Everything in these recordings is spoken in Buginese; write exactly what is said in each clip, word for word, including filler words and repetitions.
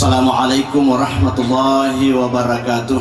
Assalamualaikum warahmatullahi wabarakatuh.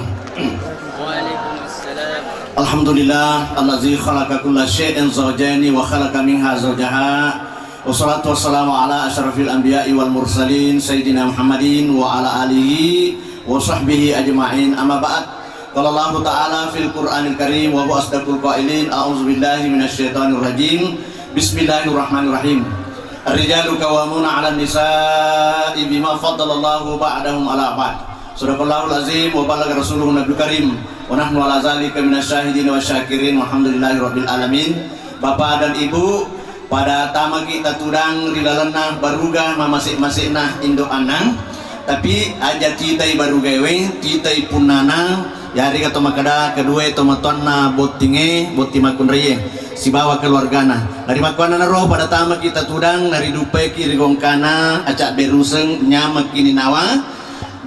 Alhamdulillah, allazi khalaqa kulla syai'in zawjaini wa khalaqa minha zawjaha. Wassalatu wassalamu ala asyrafil anbiya'i wal mursalin, sayyidina Muhammadin wa ala alihi wa sahbihi ajma'in. Amma ba'd. Qala Allahu ta'ala fil Qur'anil Karim wa huwa asdaqul qailin. A'udzu billahi minasy syaithanir rajim. Bismillahirrahmanirrahim. Ar-rijalu qawwamuna 'alan nisa'i bima faddalallahu ba'dahum 'ala ba'd. Shadaqallahul azim wa ballagha rasuluhun nabiyul karim. Wa nahnu 'ala dzalika minasy syahidin wa syakirin. Walhamdulillahi rabbil alamin. Bapak dan Ibu, pada tamaki tatudang ri lalenna baruga mamase-mase'na indo' annang. Tapi aja citai barugaewe, citai punnana, yarega to makkeda kedua tomatoanna bottingnge, botting makkunraie sibawa keluargana. Narimakkuannanaro pada tamaki tatudang, naridupaiki ri gongkana, acabbe ruseng, nyamekki ninawa.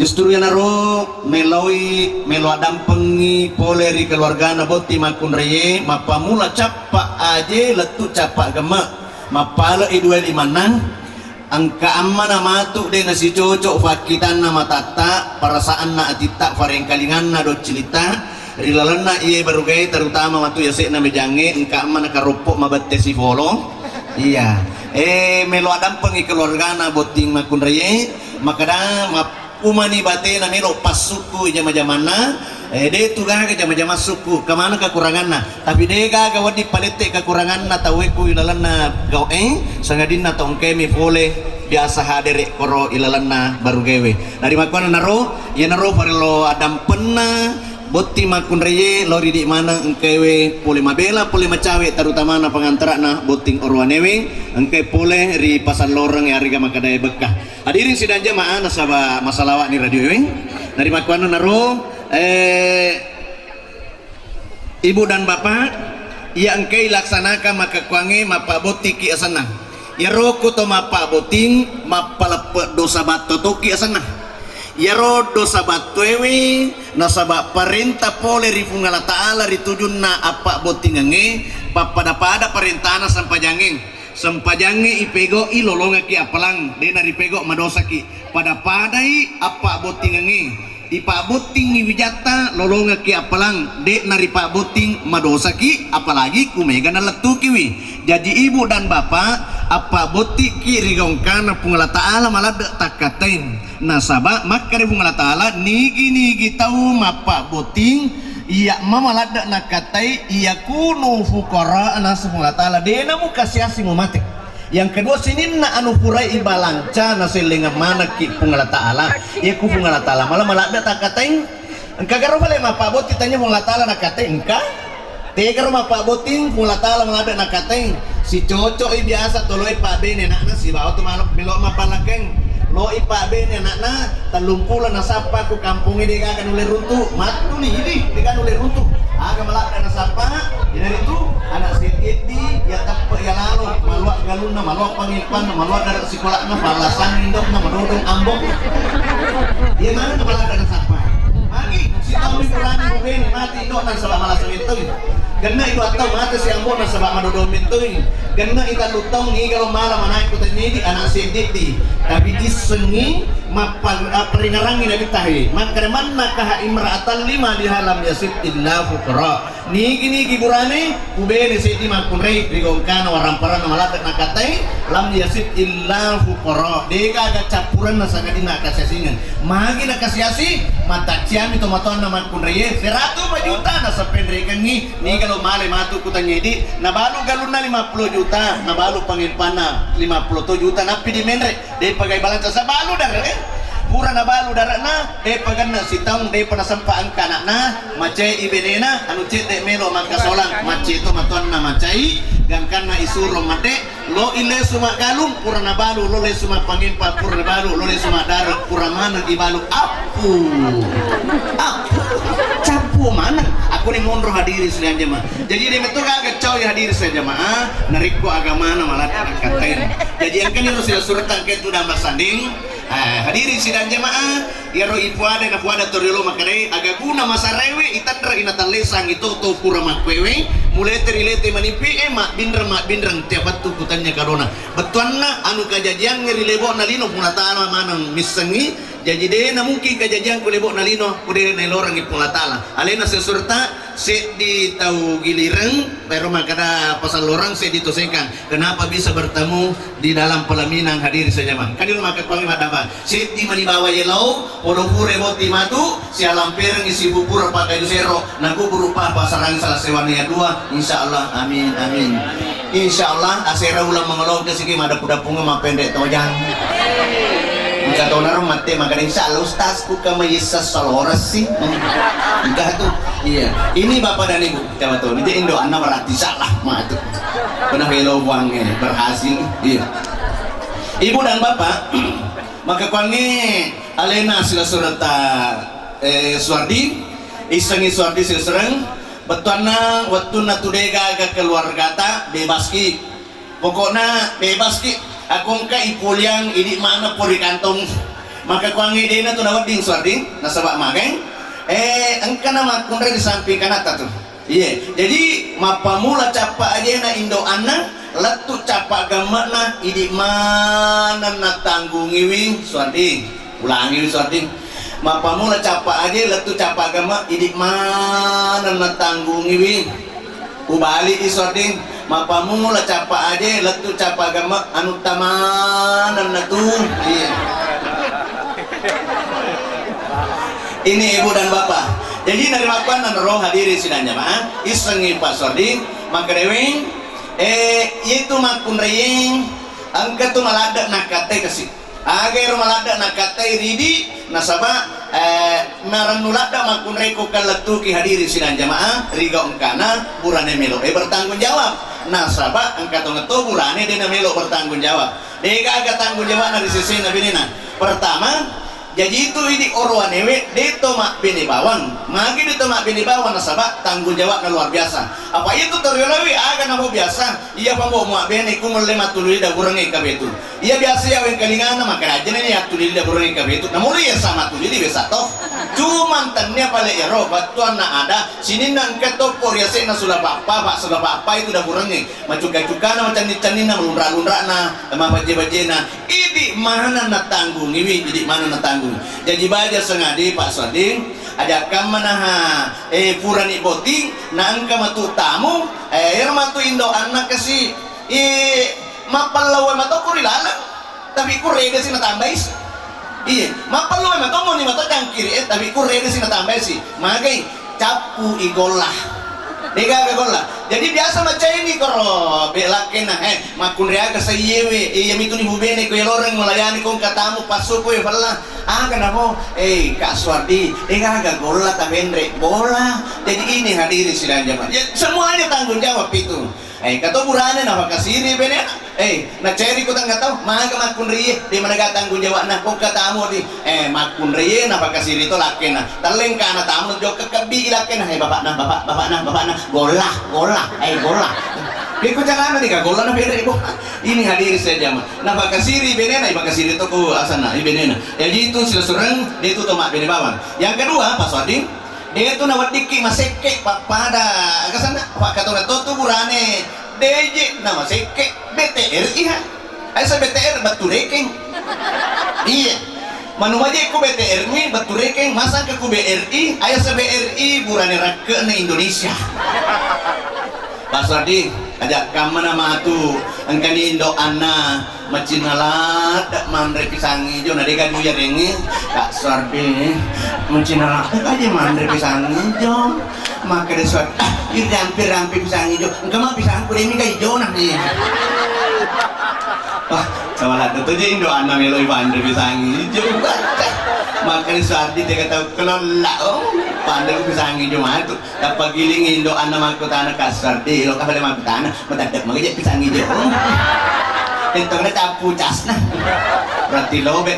Justru iyanaro meloi, melo addampengngi pole ri keluargana botting makkunraie, mappamula cappa aje lettu cappa gemme, mappale'i dua limannang. Engka ammana matu de' nasicoco fakkitanna matatta, perasaanna atitta, farengkalinganna doccilitta. Ri lalenna iye barugae, terutama matu yase'na mejangnge, engka ammana karoppo mabette sifolo. Iya. Eh, melo addampengngi keluargana botting makkunraie, makkeda map-, umani batena melo passukku jama-jamanna, eh, de' tu gaga jama-jamang sukku, kemana kekuranganna. Tapi de' gaga wedding palette kekuranganna tauwe ku ilalenna gau'e, sangadinna tongkemi pole biasa hadere' koro ilalenna barugaewe. Narimakkuannanaro, iyanaro parello addampenna botting makkunraie lao ridi' maneng engkaewe pole mabela, pole macawe, terutamana pangantara'na botting orowanewe, engkae pole ri pasalloreng yarega makkedae bekka. Hadirin sidang jamaah, nasaba masalawa'ni radioe. Narimakkuannanaro, eh, Ibu dan Bapak, iya engkai laksanakan makkekkuangnge mappabottiki asenna. Iyaro ko to mappabbotting, mappaleppe dosa batto tokki asenna. Iyaro dosa battoewe nasaba parenta pole ri Puang Allah Ta'ala ri tujunna appabbottingengnge, pappada-pada parentana sempajangnge. Sempajangnge ipegau'i lolongekki appalang, de' naripegau madosaki. Pada-padai appabbottingengnge. Ipabbottingngi wijatta lolongekki appalang, de' naripabbotting madosaki, apalagi ku mega nalettukiwi. Jaji ibu dan bapak, appabbottikki ri gongkana Puang Allah Ta'ala maladde' takkattain. Nasaba makkeda Puang Allah Ta'ala, nigi-nigi tau mappabbotting, iya mamaladde' nakkattai, yakunu fuqara, naseng Puang Allah Ta'ala, de' namukasiasi mumate. Yang kedua, sininna anu purai ibalanca nasellengeng manekki Puang Allah Ta'ala. Iya ku Puang Allah Ta'ala mala maladde' takkatai. Engka garo pale mappabbotting tanya Puang Allah Ta'ala nakkatai engka. Tegaro mappabbotting Puang Allah Ta'ala maladde' nakkatai. Sicocoi biasa toloi pabbene anakna sibawa tu manuk melo mapallakeng. Loi pabbene anakna, tellumpulo nasappa ku kampongnge de' gaga nulle runtu. Mattuli idi, de' gaga nulle runtu. Aga maladde' nasappa, iyanaritu anak seddi, iya teppe' iya lalo, malua' galunna, malua' pangimpanna, malua' dare' sikola'na, pallasanni indo'na, madodong ambo'. Iya maneng maladde' nasappa. Magi, sitaung mi purani bubene mate indo'na nasaba' malasa mentoi. Genna i dua taung mate si ambo'na nasaba' madodong mentoi. Genna i tallu taung niga lo mala manai ku tennedi anak seddi di. Tapi dissengngi mappa-, apperingarangngi Nabitta he. Makkeda, "Man nakaha imra'atan limaliha lam yasib illa fuqara." Nigi-nigi burane, ubene seddi makkunrai ri gongkana waramparanna maladde' nakkatai, lam yasib illa fuqara. De' gaga cappurenna sangadinna kasiasingeng. Magi nakasiasi, matacciami tomatoanna makkunraie, seratu juta nasapenrekengngi, niga lo male matu ku tennedi, nabalu galunna lima puluh juta, nabalu pangimpanna lima puluh to juta, nappi dimenre. De'pa gai balanca sabalu dare', eh. Pura nabalu dare'na, de'pa genna sitaung, de'pa nasempa engka anakna, macai benena, anu cedde' melo makkasolang, macai to matoanna macai, gangkanna isuro mate, lo ilesu maggalung, pura nabalu, lo lesu mappangimpa, pura nabalu, lo lesu maddare', pura maneng ibalu, appu, appu, cappu maneng. Aku ni monro hadiri sidang jamaah. Jadi de' metto gaga cau hadiri sidang jamaah, narekko agamana maladde' nakkatai. Jadi engkani ro sila surat engka tu damba sanding. Eh, hadirin sidang jamaah, iyaro ipuada napuada toriolo makkedai, aga guna masaraewe itanre inatallesang ito to pura makkuewe, mulete rilete manipi'e, mabbinreng-mabbinreng tiap wettu kutanya kadona. Bettuanna anu kajajiangnge ri lebo'na lino Puang Allah Ta'ala maneng missengngi, Jaji de na mungkin kajajiang ku lebo'na lino, ku de nailorangngi Puang Allah Ta'ala. Alena sesurta seddi tau gilireng, pero makkada pasallorang seddi to sekang. Kenapa bisa bertemu di dalam pelaminan hadirin sejamaah? Kan di rumah ketuangngi maddapa. Seddi mani bawa yelau, podo pura boti matu, sialamperengngi sibupura pakai sero, nakuburu pa pasarang salah sewana ya dua, insya Allah, amin, amin. Insya Allah, asera ulang mangolong ke sigi madappu-dappungeng mapenre tojang. Engka tonaro matte magana, insya Allah, Ustaz, ku kamayissa salorassi. Engka tu. Iya. Ini Bapak dan Ibu, coba tuh, ini Indo Anna berarti salah matu. Pernah melo uangnya, berhasil. Iya. Ibu dan Bapak, maka kuangi alena sila surata, eh, Suardi, isengi Suardi sila, bettuanna wettunna tu degaga keluargata, bebaski. Pokokna bebaski. Aku engka ipuliang idi mana pori kantong. Maka kuangi dena tu nawedding Suardi, nasaba mageng. Eh, engka na makkunrai di samping kanata tu. Iye, jadi mappamula cappa ajena Indo Anna, lettu cappa gemme'na, idi maneng natanggungiwi Suardi. Ulangiwi Suardi. Mappamula cappa aje, lettu cappa gemme', idi maneng natanggungiwi. Ubali i Suardi. Mappamula cappa aje, lettu cappa gemme', anu tamaneng natu. Iya. Ini ibu dan bapak. Jadi narimakkuannanaro hadirin sidang jamaah, issengngi Pak Suardi, makkedaweng, eh, itu makkunraieng, engka tu maladde' nakkatai kasi. Aga ero maladde' nakkatai ridi, nasaba, eh, marennu ladde' makkunrai ko kallettuki hadirin sidang jamaah, rigau engkana burane melo, eh, bertanggung jawab. Nasaba engka tongetto burane de namelo bertanggung jawab. Degaga tanggung jawabna ri sesena benena. Pertama, jaji itu idi orowanewe de to mabbene bawang. Magi de to mabbene bawang nasaba tanggung jawabna luar biasa. Apa itu toriolowi aga namo biasa? Iya pambo muabbene ku mulle mattululi daburengnge kabetu. Iya biasa iya wengkalingana makkeda ajana iya tuli di daburengnge kabetu. Namulu iya sama tuli di biasa to. Cuman tennia pale ero battuanna ada sininna engka to ko riase'na sula pappa, pak sula pappa itu daburengnge. Macuka-cukana, macanni-canninna, malunra-lunra'na, mabajje-bajjena, idi maneng natanggungiwi, idi maneng natanggung. Jaji baja sengadi Pak Suardi, aja kamma naha, eh, purani boti, na engka matu tamu, eh, ero matu Indo Anna kasi, eh, mappallauwe matokko ri laleng, tapi kurede si natambai si. Iye, mappalluwe mato moni mato cangkiri e, tapi kurede si natambai si. Magai, cappu i golla. Degaga golla. Jadi biasa macaini koro be lakkena, eh, makkunreaga saiyewe, iya mitu ni bubene ko yaloreng melayani ko engka tamu passuku e falla. Aga namo, eh, Kak Suardi, degaga golla tabenre bola. Jadi ini hadirin sidang jamaah. Ya, semuanya tanggung jawab itu. Eh, kato burane nafakasiri benena. Eh, naceri ku tengah tau, maga makkunrie, de manega tanggung jawabna, kokka tamu di. Eh, makkunrie nafakasiri to lakkena. Tellengkana tamu jokka kebbi lakkena. Eh, bapakna, bapak, bapakna, bapakna, golla, golla, eh, golla. Beko carana di golla na bere, bo. Ini hadirin sidang jamaah. Nafakasiri benena, ifakasiri to ko asana, i benena. Jadi itu silasureng, de tu to mabbene bawang. Yang kedua, Pak Suardi, de tu naweddikki masekke pappada, aga sanna, Pak, katona to tu burane, deje na masekke, B T R I ha. Aisa B T R battu rekeng. Iya. Manu maje ku B T R mi battu rekeng, masangka ku B R I, aisa B R I burane rakke'na Indonesia. Pak Suardi, aja kammana matu, engkani Indo Anna, macinna ladde manre pisang ijo, na dega duya rengnge, Kak Suardi, macinna ladde aja manre pisang ijo, makkeda Suardi, ah, irampi-rampi pisang ijo, engka ma pisangku, demi ka ijona, iya. Wah, sama ladde tu je Indo Anna meloi panre pisang ijo, makkeda Suardi, tega tau kelolla, oh, panre pisang ijo matu. Tappa giling Indo Anna makkutana, Kak Suardi, lo kapale makkutana, matadde magi je pisang ijo. Tentongna cappu casna. Berarti lobe.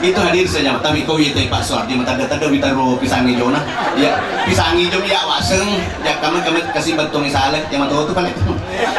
Itu hadir saja, tapi ko wite Pak Suardi matadde-tadde witaro pisang ijona. Ya, pisang ijo ya waseng, ya kamu kamu kasih betong sale, ya matoto pale.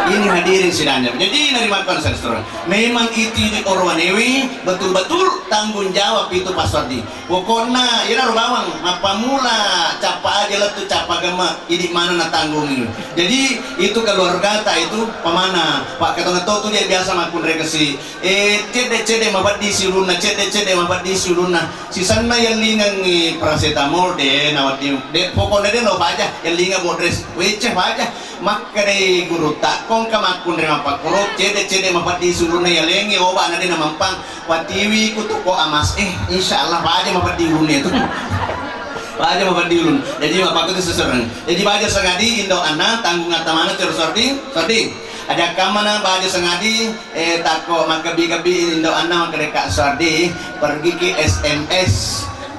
Ini hadirin sidang jamaah. Jadi narimakkuannanaro, memang itu di orowanewe betul-betul tanggung jawab itu Pak Suardi. Pokokna, iyanaro bawang, mappammula cappa aja lettu cappa gemma, idi maneng natanggungi. Jadi, itu keluargata itu, pamana, Pak, katong to tu dia biasa makkunrai kasi, eh, cedde-cedde Peddi siulunna, cedde-cedde mapeddi siulunna. Sisenna yellingengngi paracetamol, de nawedding, de, pokokna de no paja, yellingeng bodres, wecce paja. Makkedai gurutta, ko engka makkunrai mappakkoro, cedde-cedde mapeddi siulunna, yalengngi oba na de namempang, patiwi ku toko amas, eh, insya Allah paja mapeddi ulunna itu. Paja mapeddi ulunna. Jadi mappakkoro itu sesereng. Jadi baja sengadi indo anna tanggung atta maneng cero sordi, sordi. Ajakkammana baja sengadi, eh, takko makkebbi-kebbi indo anna makkedekka sardi, pergi ki S M S.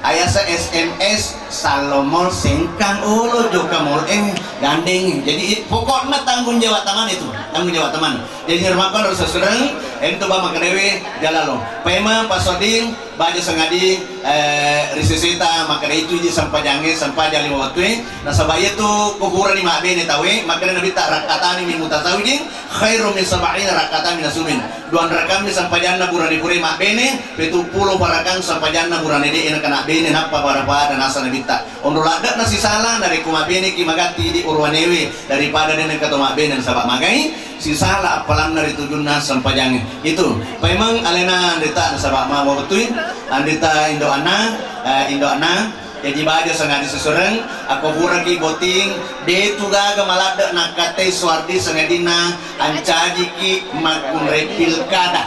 Ayasa S M S, sallo mall sengkang olo jokka mall, eh, gandeng. Jadi, pokokna tanggung jawab taman itu, tanggung jawab taman. Jadi, nirmakko harus sesureng, entu ba makkedewe jalalo. Paimeng pasoding, baja sengadi, eh, ri seseta makkeda itu ji sempajangnge, sempajang lima wettue. Nasaba iyatu ko purani mabbene tauwe, makkeda Nabitta, "Rakatani min mutazawijin khairum min sab'ina rakatan min asumin." Dua rakammi sempajanna burane pura mabbene, pitu pulo parakang sempajanna burane de nakana bene, nappa pada-pada nasa Nabitta. Onro ladde'na sisala narekko mabbeneki magatti idi uruwanewe daripada de nengka to mabbene, nasaba magai sisala appalanna ri tujunna sempajangnge. Itu paimeng alena anrita nasaba ma wettui anrita indo anna, eh, indo anna. Jaji baja sengadi sesureng, akko puraki botting, de tu gaga maladde nakkatai suardi sengadinna ancajiki makkunrai pilkada.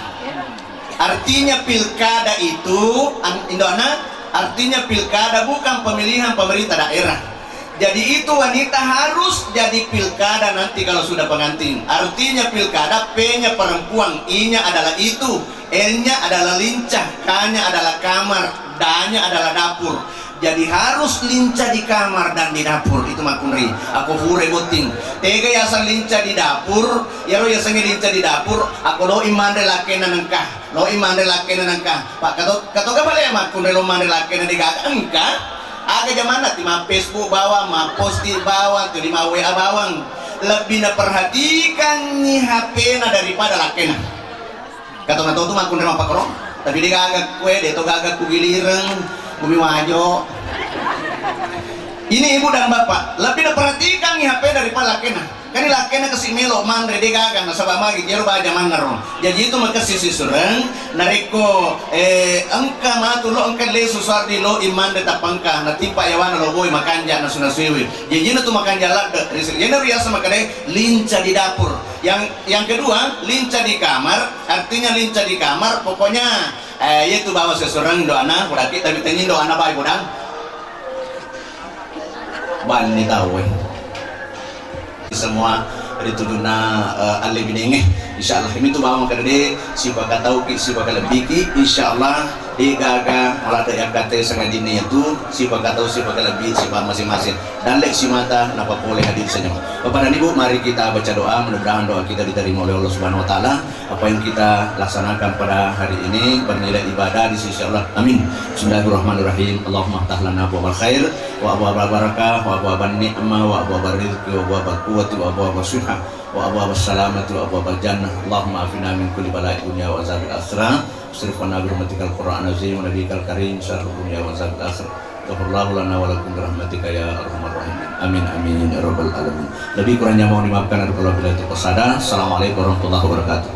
Artinya pilkada itu, an-, indo anna, artinya pilkada bukan pemilihan pemerintah daerah. Jadi itu wanita harus jadi pilkada nanti kalau sudah pengantin. Artinya pilkada, P-nya perempuan, I-nya adalah itu, L-nya adalah lincah, K-nya adalah kamar, D-nya adalah dapur. Jadi harus lincah di kamar dan di dapur itu makkunrai. Akko purai botting. Tega yaseng lincah di dapur, yaro yasengnge lincah di dapur, akko doi manre lakkena nengka. Loi manre lakkena nengka. Pak, kato, katoga pale makkunrai lo manre lakkena degaga engka? Aga jamanna ti ma Facebook bawang, ma posting bawang, tu di ma W A bawang. Lebbi naperhatikangngi H P-na daripada lakkena. Kato-kato tu makkunrai mappakoro. Tapi degaga kue, de to gaga kugilireng, gumi wajo. Ini ibu dan bapak, lebbi naperhatikangngi H P daripada lakkena. Kani lakkena kasi melo manre degaga nasaba magi jero baja mannaro. Jaji itu makessi sisureng narekko, eh, engka matu lo engka lesu suardi lo imanre tappa engka natimpa yawana lo boy makanja nasu-nasuiwi. Jaji na tu makanja ladde. Ri-, jena riasa makkedai lincah di dapur. Yang, yang kedua, lincah di kamar, artinya lincah di kamar pokoknya, eh, yaitu bawa sesureng doana, kodaki tapi tenyin doana baik kodang. Banni tau, eh. Semua ri tujunna, eh, alle binenge. Insyaallah, mitu bawang makkeda de, sipakatauki, sipakalebbiki, insyaallah, de gaga maladde yakkate sangajinna yatu, sipakatau, sipakalebbi, sipa masing-masing. Dalle simata, napapole hadir senyum. Bapak dan Ibu, mari kita baca doa, mudah-mudahan doa kita diterima oleh Allah Subhanahu wa Ta'ala. Apa yang kita laksanakan pada hari ini bernilai ibadah di sisi Allah. Amin. Bismillahirrahmanirrahim. Allahumma ftah lana abwabal khair wa abwabal barakah wa abwaban ni'mah wa abwabal rizqi wa abwabal quwwati wa abwabal sihah wa abwabas salamati wa abwabal jannah. Allahumma afina min kulli bala'i dunya wa azabil akhirah. Sirif anna bi rahmatikal Qur'an azim wa nabiyikal karim syarrud dunya wa azabil akhirah. Ghafirallahu lana wa lakum bi rahmatika ya arhamar rahimin. Amin, amin, ya rabbal alamin. Lebih kurangnya mohon dimaafkan, ada kalau bila itu persada. Assalamualaikum warahmatullahi wabarakatuh.